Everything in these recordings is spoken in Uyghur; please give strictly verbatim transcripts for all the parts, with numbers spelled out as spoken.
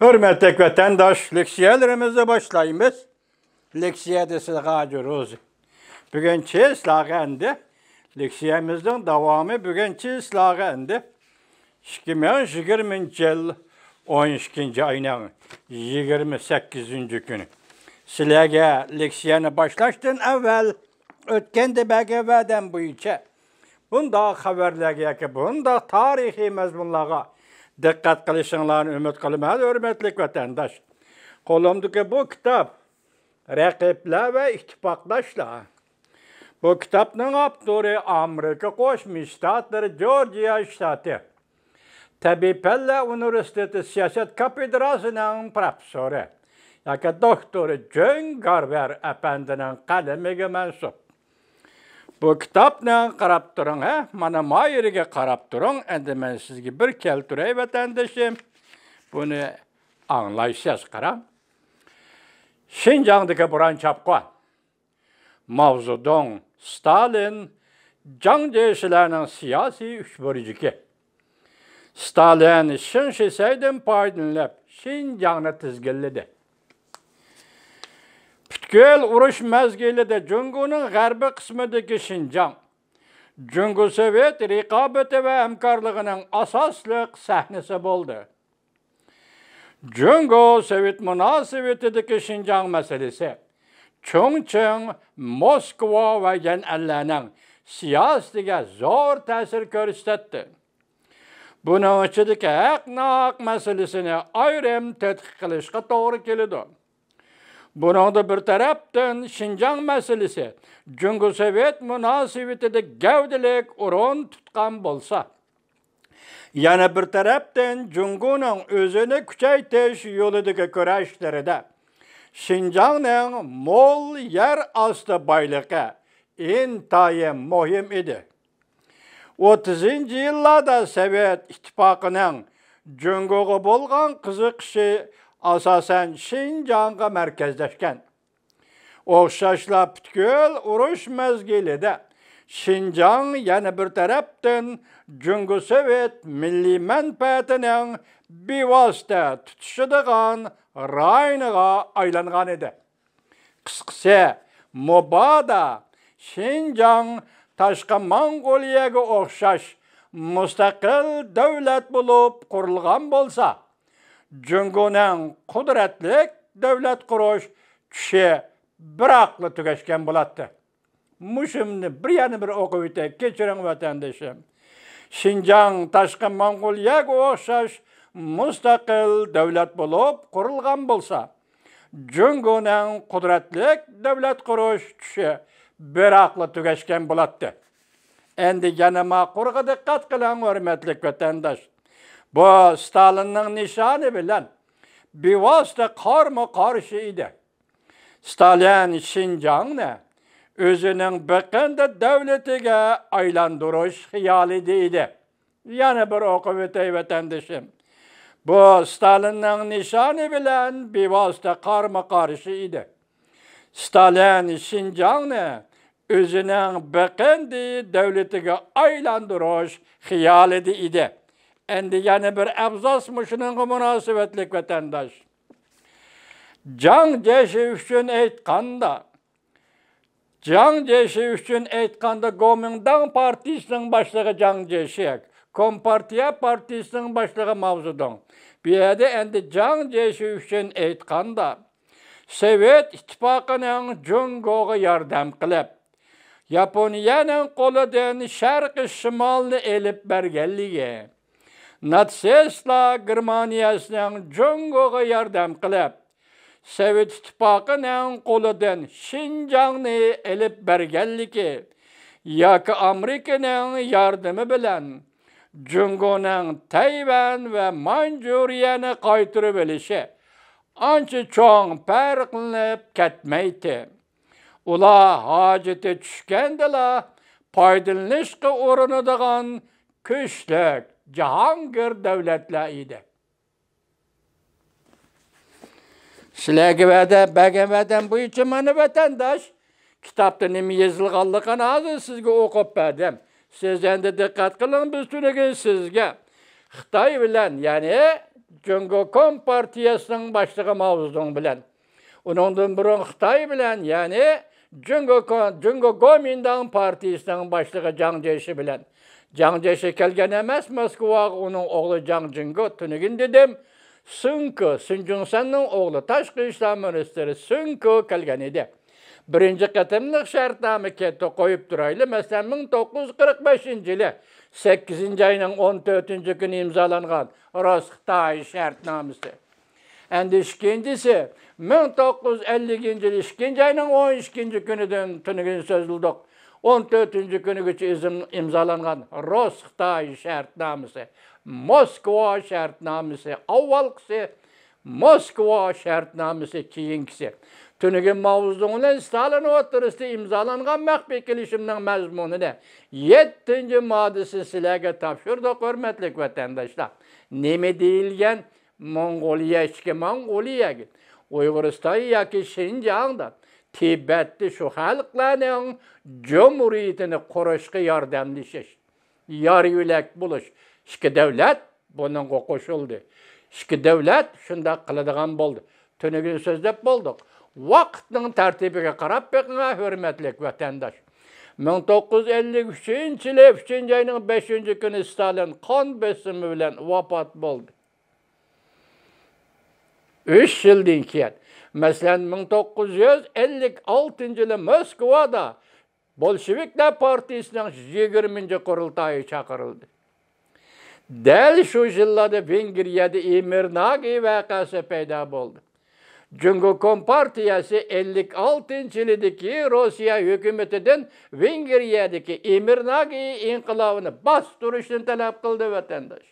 ھۆرمەتلىك ۋەتەنداش، لېكسىيەلىرىمىزنى باشلايمىز. لېكسىيەدە سىلىغا ھاجى روزى. بۈگۈنچە سىلەرگە ئەندى لېكسىيەمىزنىڭ داۋامى، بۈگۈنچە سىلەرگە ئەندى ئىككى مىڭ يىگىرمىنچى يىل ئون ئىككىنچى ئاينىڭ يىگىرمە سەككىزىنچى كۈنى. سىلەرگە لېكسىيەنى باشلاشتىن ئەۋۋەل، ئۆتكەندە بەرگەن ۋەدەم بويىچە بۇنداق خەۋەرلەرگە ياكى بۇنداق تارىخىي مەزمۇنلارغا دىققەت قىلىشىڭلارنى ئۈمىد قىلىمەن، ھۆرمەتلىك ۋەتەنداش. قولۇمدىكى بۇ كىتاب رەقىبلەر ۋە ئىتتىپاقداشلار. بۇ كىتابنىڭ ئاپتورى ئامېرىكا قوشما شتاتلىرى جورجىيا شتاتى تەبىئىي پەنلەر ئۇنىۋېرسىتېتى سىياسەت كافېدراسىنىڭ پروفېسسورى ياكى دوكتورى جۆن گارۋەر ئەپەندىنىڭ قەلىمىگە مەنسۇپ. بۇ كىتابنى قاراپ تۇرۇڭ، ھە، مانا ما يېرىگە قاراپ تۇرۇڭ. ئەندى مەن سىزگە بىر كەلتۈرەي، ۋەتەندىشىم. بۇنى ئاڭلايسىز، قاراڭ. شىنجاڭدىكى بوران چاپقۇن. ماۋزېدۇڭ، ستالىن، جاڭ جيېشىلەرنىڭ سىياسىي ئۈچبۇرجىكى. ستالىن شېڭ شىسەيدىن پايدىلىنىپ، شىنجاڭنى تىزگىنلىدى. پۈتكۈل ئۇرۇش مەزگىلىدە جۇڭگونىڭ غەربىي قىسمىدىكى شىنجاڭ جۇڭگو سوۋېت رىقابىتى ۋە ھەمكارلىقىنىڭ ئاساسلىق سەھنىسى بولدى. جۇڭگو سوۋېت مۇناسىۋىتىدىكى شىنجاڭ مەسىلىسى چۇڭچىڭ، موسكۋا ۋە يەنئەنلەرنىڭ سىياسىتىگە زور تەسىر كۆرسىتەتتى. بۇنىڭ ئىچىدىكى ھەق-ناھەق مەسىلىسىنى ئايرىم تەتقىق قىلىشقا توغرا كېلىدۇ. بۇنىڭدا بىر تەرەپتىن شىنجاڭ مەسىلىسى جۇڭگو سوۋېت مۇناسىۋىتىدە گەۋدىلىك ئورۇن تۇتقان بولسا، يەنە بىر تەرەپتىن جۇڭگونىڭ ئۆزىنى كۈچەيتىش يولىدىكى كۈرەشلىرىدە شىنجاڭنىڭ مول يەر ئاستى بايلىقى ئىنتايىن مۇھىم ئىدى. ئوتتۇزىنچى يىللاردا سوۋېت ئىتتىپاقىنىڭ جۇڭگوغا بولغان قىزىقىشى ئاساسەن شىنجاڭغا مەركەزلەشكەن. ئوخشاشلا پۈتكۈل ئۇرۇش مەزگىلىدە شىنجاڭ يەنە بىر تەرەپتىن جۇڭگو سوۋېت مىللىي مەنپەئەتىنىڭ بىۋاسىتە تۇتىشىدىغان رايونىغا ئايلانغان ئىدى. قىسقىسى، مۇبادا شىنجاڭ تاشقى موڭغۇلىيەگە ئوخشاش مۇستەقىل دۆلەت بولۇپ قۇرۇلغان بولسا، جۇڭگونىڭ قۇدرەتلىك دۆلەت قۇرۇش چۈشى بىراقلا تۈگەشكەن بولاتتى. مۇشۇنى بىر يەنە بىر ئوقۇۋېتەي، كەچۈرۈڭ ۋەتەندىشىم. شىنجاڭ تاشقى موڭغۇلىيەگە ئوخشاش مۇستەقىل دۆلەت بولۇپ قۇرۇلغان بولسا، جۇڭگونىڭ قۇدرەتلىك دۆلەت قۇرۇش چۈشى بىراقلا تۈگەشكەن بولاتتى. ئەندى يەنە ماقۇرغا دىققەت قىلىڭ، ھۆرمەتلىك ۋەتەنداش. بۇ ستالىننىڭ نىشانى بىلەن بىۋاسىتە قارمۇ قارشى ئىدى. ستالىن شىنجاڭنى ئۆزىنىڭ بىقىندى دۆلىتىگە ئايلاندۇرۇش خىيالىدا ئىدى. يەنە بىر ئوقۇۋېتەي، ۋەتەندىشىم. بۇ ستالىننىڭ نىشانى بىلەن بىۋاسىتە قارمۇ قارشى ئىدى. ستالىن شىنجاڭنى ئۆزىنىڭ بىقىندى دۆلىتىگە ئايلاندۇرۇش خىيالىدا ئىدى. ئەندى يەنە بىر ئابزاس مۇشۇنىڭغا مۇناسىۋەتلىك، ۋەتەنداش. جاڭ جيېشى ئۈچۈن ئېيتقاندا، جاڭ جيېشى ئۈچۈن ئېيتقاندا، گومىنداڭ پارتىيىسىنىڭ باشلىقى جاڭ جيېشى، كومپارتىيە پارتىيىسىنىڭ باشلىقى ماۋزېدۇڭ. بۇ يەردە ئەندى جاڭ جيېشى ئۈچۈن ئېيتقاندا، سوۋېت ئىتتىپاقىنىڭ جۇڭگوغا ياردەم قىلىپ، ياپونىيەنىڭ قولىدىن شەرقىي شىمالنى ئېلىپ بەرگەنلىكى، ناتسىستلار گېرمانىيەسىنىڭ جۇڭگوغا ياردەم قىلىپ، سوۋېت ئىتتىپاقىنىڭ قولىدىن شىنجاڭنى ئېلىپ بەرگەنلىكى ياكى ئامېرىكىنىڭ ياردىمى بىلەن جۇڭگونىڭ تەيۋەن ۋە مانجۇرىيەنى قايتۇرۇۋېلىشى ئانچە چوڭ پەرقلىنىپ كەتمەيتتى. ئۇلار ھاجىتى چۈشكەندىلا پايدىلىنىشقا ئۇرۇنىدىغان كۈچلۈك جاھانگىر دۆلەتلەر ئىدى. سىلەرگە ۋەدە بەرگەن ۋەدەم بويىچە مانا ۋەتەنداش، كىتابتا نېمە يېزىلغانلىقىنى ھازىر سىزگە ئوقۇپ بەردىم. سىز ئەندى دىققەت قىلىڭ، بىز تۈنۈگۈن سىزگە خىتاي بىلەن، يەنى جۇڭگو كومپارتىيەسىنىڭ باشلىقى ماۋزېدۇڭ بىلەن، ئۇنىڭدىن بۇرۇن خىتاي بىلەن، يەنى جۇڭگو كو-، جۇڭگو گومىنداڭ پارتىيىسىنىڭ باشلىقى جاڭ جيېشى بىلەن. جاڭ جيېشى كەلگەن ئەمەس موسكۋاغا، ئۇنىڭ ئوغلى جاڭ جىڭگو، تۈنۈگۈن دېدىم، سۈن كۇ، سۈن جۇڭسەننىڭ ئوغلى، تاشقى ئىشلار مىنىستىرى سۈن كۇ كەلگەن ئىدى. بىرىنچى قېتىملىق شەرتنامە كەتتى، قويۇپ تۇرايلى. مەسىلەن، مىڭ توققۇز يۈز قىرىق بەشىنچى يىلى سەككىزىنچى ئاينىڭ ئون تۆتىنچى كۈنى ئىمزالانغان رۇس-خىتاي شەرتنامىسى. ئەندى ئىككىنچىسى، مىڭ توققۇز يۈز ئەللىكىنچى يىلى ئىككىنچى ئاينىڭ ئون ئىككىنچى كۈنىدىن تۈنۈگۈن سۆزلىدۇق. ئون تۆتىنچى كۈنىگىچە ئىزىم-، ئىمزالانغان رۇس-خىتاي شەرتنامىسى، موسكۋا شەرتنامىسى، ئاۋۋالقىسى موسكۋا شەرتنامىسى، كېيىنكىسى. تۈنۈگۈن ماۋزېدۇڭ بىلەن ستالىن ئوتتۇرىسىدا ئىمزالانغان مەخپىي كېلىشىمنىڭ مەزمۇنىنى، يەتتىنچى ماددىسىنى سىلەرگە تاپشۇردۇق، ھۆرمەتلىك ۋەتەنداشلار. نېمە دېيىلگەن؟ موڭغۇلىيە، ئىچكى موڭغۇلىيەگە، ئۇيغۇرىستان ياكى شىنجاڭدا، تىبەتتە شۇ خەلقلەرنىڭ جۇمھۇرىيىتىنى قۇرۇشقا ياردەملىشىش، يار يۆلەك بولۇش. ئىككى دۆلەت بۇنىڭغا قوشۇلدى. ئىككى دۆلەت شۇنداق قىلىدىغان بولدى. تۈنۈگۈن سۆزلەپ بولدۇق. ۋاقىتنىڭ تەرتىپىگە قاراپ بېقىڭا، ھۆرمەتلىك ۋەتەنداش. مىڭ توققۇز يۈز ئەللىك ئۈچىنچى يىلى ئۈچىنچى ئاينىڭ بەشىنچى كۈنى ستالىن قان بېسىمى بىلەن ۋاپات بولدى. ئۈچ يىلدىن كېيىن، مەسىلەن، مىڭ توققۇز يۈز ئەللىك ئالتىنچى يىلى موسكۋادا بولشېۋىكلار پارتىيىسىنىڭ يىگىرمىنچى قۇرۇلتايى چاقىرىلدى. دەل شۇ يىللاردا ۋېنگرىيەدە ئىمىرناگى ۋەقەسى پەيدا بولدى. جۇڭگو كومپارتىيەسى ئەللىك ئالتىنچى يىلىدىكى روسىيە ھۆكۈمىتىدىن ۋېنگرىيەدىكى ئىمىرناگى ئىنقىلابىنى باستۇرۇشنى تەلەپ قىلدى، ۋەتەنداش.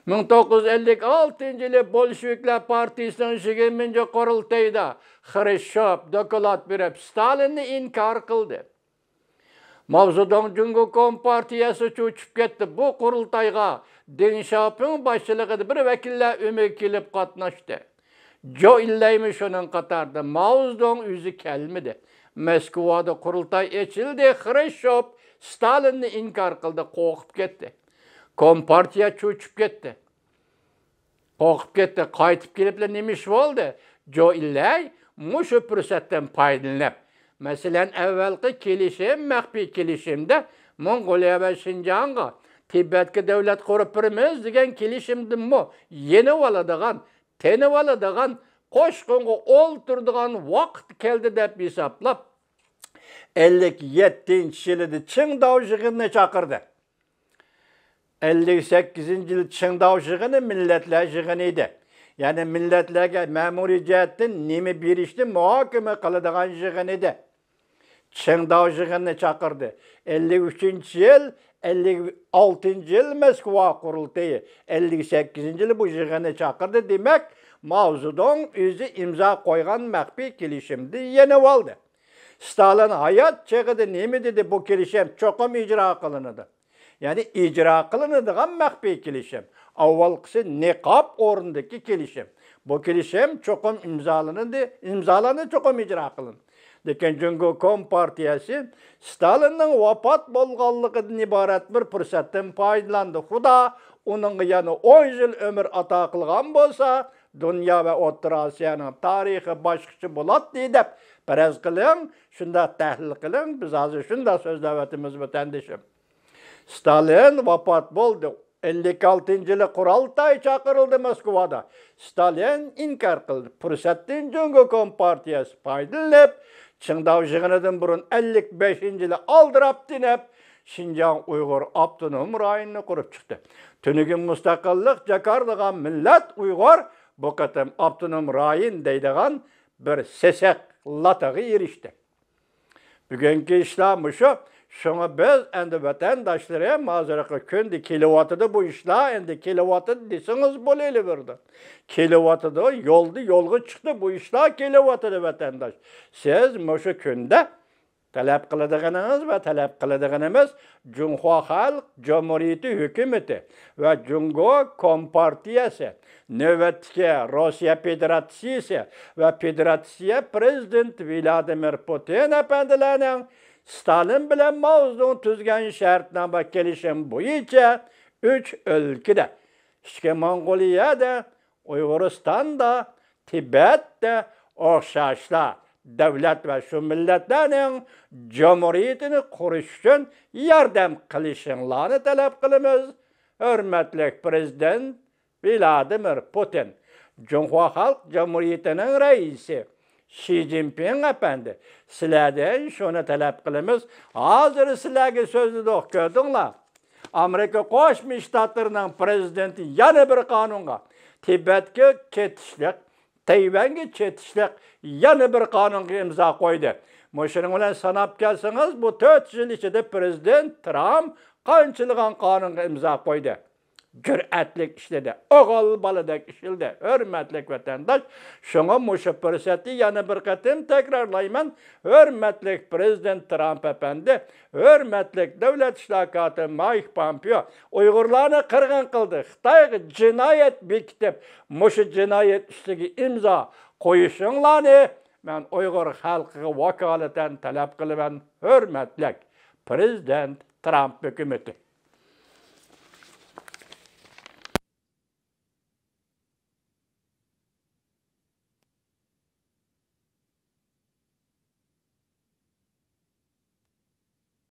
مىڭ توققۇز يۈز ئەللىك ئالتىنچى يىلى بولشېۋىكلار پارتىيىسىنىڭ يىگىرمىنچى قۇرۇلتىيىدا خرۇشچوف دوكلات بېرىپ، ستالىننى ئىنكار قىلدى. ماۋزېدۇڭ جۇڭگو كومپارتىيەسى چۆچۈپ كەتتى. بۇ قۇرۇلتايغا دېڭ شياۋپىڭ باشچىلىقىدا بىر ۋەكىللەر ئۆمىكى كېلىپ قاتناشتى. جوئىن لەيمۇ شۇنىڭ قاتارىدا. ماۋزېدۇڭ ئۆزى كەلمىدى. موسكۋادا قۇرۇلتاي ئېچىلدى. خرۇشچوف ستالىننى ئىنكار قىلدى، قورقۇپ كەتتى. كومپارتىيە چۆچۈپ كەتتى. قورقۇپ كەتتى. قايتىپ كېلىپلا نېمە ئىش بولدى؟ جوئىن لەي مۇشۇ پۇرسەتتىن پايدىلىنىپ، مەسىلەن، ئەۋۋەلقى كېلىشىم، مەخپىي كېلىشىمدە موڭغۇلىيە ۋە شىنجاڭغا تىبەتكە دۆلەت قۇرۇپ بېرىمىز دېگەن كېلىشىمدىنمۇ يېنىۋالىدىغان، تېنىۋالىدىغان، قوشقىنغا ئولتۇرىدىغان ۋاقىت كەلدى دەپ ھېسابلاپ، ئەللىك يەتتىنچى يىلىدا چىڭداۋ يىغىنىنى چاقىردى. ئەللىك سەككىزىنچى يىل چىڭداۋ يىغىنى مىللەتلەر يىغىنى ئىدى. يەنى مىللەتلەرگە مەمۇرىي جەھەتتىن نېمە بېرىشنى مۇھاكىمە قىلىدىغان يىغىن ئىدى. چىڭداۋ يىغىنىنى چاقىردى. ئەللىك ئۈچىنچى يىل، ئەللىك ئالتىنچى يىل موسكۋا قۇرۇلتىيى، ئەللىك سەككىزىنچى يىل بۇ يىغىننى چاقىردى. دېمەك، ماۋزېدۇڭ ئۆزى ئىمزا قويغان مەخپىي كېلىشىمدىن يېنىۋالدى. ستالىن ھايات چېغىدا نېمە دېدى؟ بۇ كېلىشىم چوقۇم ئىجرا قىلىنىدۇ. يەنى ئىجرا قىلىنىدىغان مەخپىي كېلىشىم. ئاۋۋالقىسى نىقاب ئورنىدىكى كېلىشىم. بۇ كېلىشىم چوقۇم ئىمزالىنىدۇ، ئىمزالاندى، چوقۇم ئىجرا قىلىنىدۇ. لېكىن جۇڭگو كومپارتىيەسى ستالىننىڭ ۋاپات بولغانلىقىدىن ئىبارەت بىر پۇرسەتتىن پايدىلاندى. خۇدا ئۇنىڭغا يەنە ئون يىل ئۆمۈر ئاتا قىلغان بولسا، دۇنيا ۋە ئوتتۇرا ئاسىيانىڭ تارىخى باشقىچە بولاتتى دەپ پەرەز قىلىڭ، شۇنداق تەھلىل قىلىڭ. بىز ھازىر شۇنداق سۆزلەۋاتىمىز، ۋەتەندىشىم. ستالىن ۋاپات بولدى. ئەللىك ئالتىنچى يىلى قۇرۇلتاي چاقىرىلدى موسكۋادا. ستالىن ئىنكار قىلدى. پۇرسەتتىن جۇڭگو كومپارتىيەسى پايدىلىنىپ، چىڭداۋ يىغىنىدىن بۇرۇن ئەللىك بەشىنچى يىلى ئالدىراپ تېنەپ، شىنجاڭ ئۇيغۇر ئاپتونوم رايونىنى قۇرۇپ چىقتى. تۈنۈگۈن مۇستەقىللىق جاكارلىغان مىللەت ئۇيغۇر بۇ قېتىم ئاپتونوم رايون دەيدىغان بىر سېسىق لاتىغا ئېرىشتى. بۈگۈنكى ئىشلار مۇشۇ. شۇڭا بىز ئەمدى ۋەتەنداشلىرىم، ھازىرقى كۈندە كېلىۋاتىدۇ بۇ ئىشلار، ئەمدى كېلىۋاتىدۇ دېسىڭىز بولۇۋېرىدۇ. كېلىۋاتىدۇ، يولدا، يولغا چىقتى، بۇ ئىشلار كېلىۋاتىدۇ، ۋەتەنداش. سىز مۇشۇ كۈندە تەلەپ قىلىدىغىنىڭىز ۋە تەلەپ قىلىدىغىنىمىز جۇڭخۇا خەلق جۇمھۇرىيىتى ھۆكۈمىتى ۋە جۇڭگو كومپارتىيەسى، نۆۋەتتىكى روسىيە فېدېراتسىيىسى ۋە فېدېراتسىيە پىرېزىدېنتى ۋلادىمىر پۇتىن ئەپەندىلەرنىڭ ستالىن بىلەن ماۋزېدۇڭ تۈزگەن شەرتنامە كېلىشىم بويىچە ئۈچ ئۆلكىدە ئىچكى موڭغۇلىيەدە، ئۇيغۇرىستاندا، تىبەتتە ئوخشاشلا دۆلەت ۋە شۇ مىللەتلەرنىڭ جۇمھۇرىيىتىنى قۇرۇش ئۈچۈن ياردەم قىلىشىڭلارنى تەلەپ قىلىمىز، ھۆرمەتلىك پىرېزىدېنت ۋلادىمىر پۇتىن. جۇڭخۇا خەلق جۇمھۇرىيىتىنىڭ رەئىسى شى جىنپىڭ ئەپەندى، سىلەردىن شۇنى تەلەپ قىلىمىز، ھازىر سىلەرگە سۆزلىدۇق، كۆردۈڭلار. ئامېرىكا قوشما شتاتلىرىنىڭ پىرېزىدېنتى يەنە بىر قانۇنغا، تىبەتكە چېتىشلىق، تەيۋەنگە چېتىشلىق يەنە بىر قانۇنغا ئىمزا قويدى. مۇشۇنىڭ بىلەن ساناپ كەلسىڭىز، بۇ تۆت يىل ئىچىدە پىرېزىدېنت ترامپ قانچىلىغان قانۇنغا ئىمزا قويدى. جۈرئەتلىك ئىشلىدى، ئوغۇل بالىدەك ئىشلىدى، ھۆرمەتلىك ۋەتەنداش. شۇڭا مۇشۇ پۇرسەتنى يەنە بىر قېتىم تەكرارلايمەن، ھۆرمەتلىك پىرېزىدېنت ترامپ ئەپەندى، ھۆرمەتلىك دۆلەت ئىشلار كاتىپى مايك پومپېئو ئۇيغۇرلارنى قىرغىن قىلدى، خىتايغا جىنايەت بېكىتىپ، مۇشۇ جىنايەت ئۈستىگە ئىمزا قويۇشۇڭلارنى مەن ئۇيغۇر خەلقىگە ۋاكالىتەن تەلەپ قىلىمەن، ھۆرمەتلىك پىرېزىدېنت ترامپ ھۆكۈمىتى.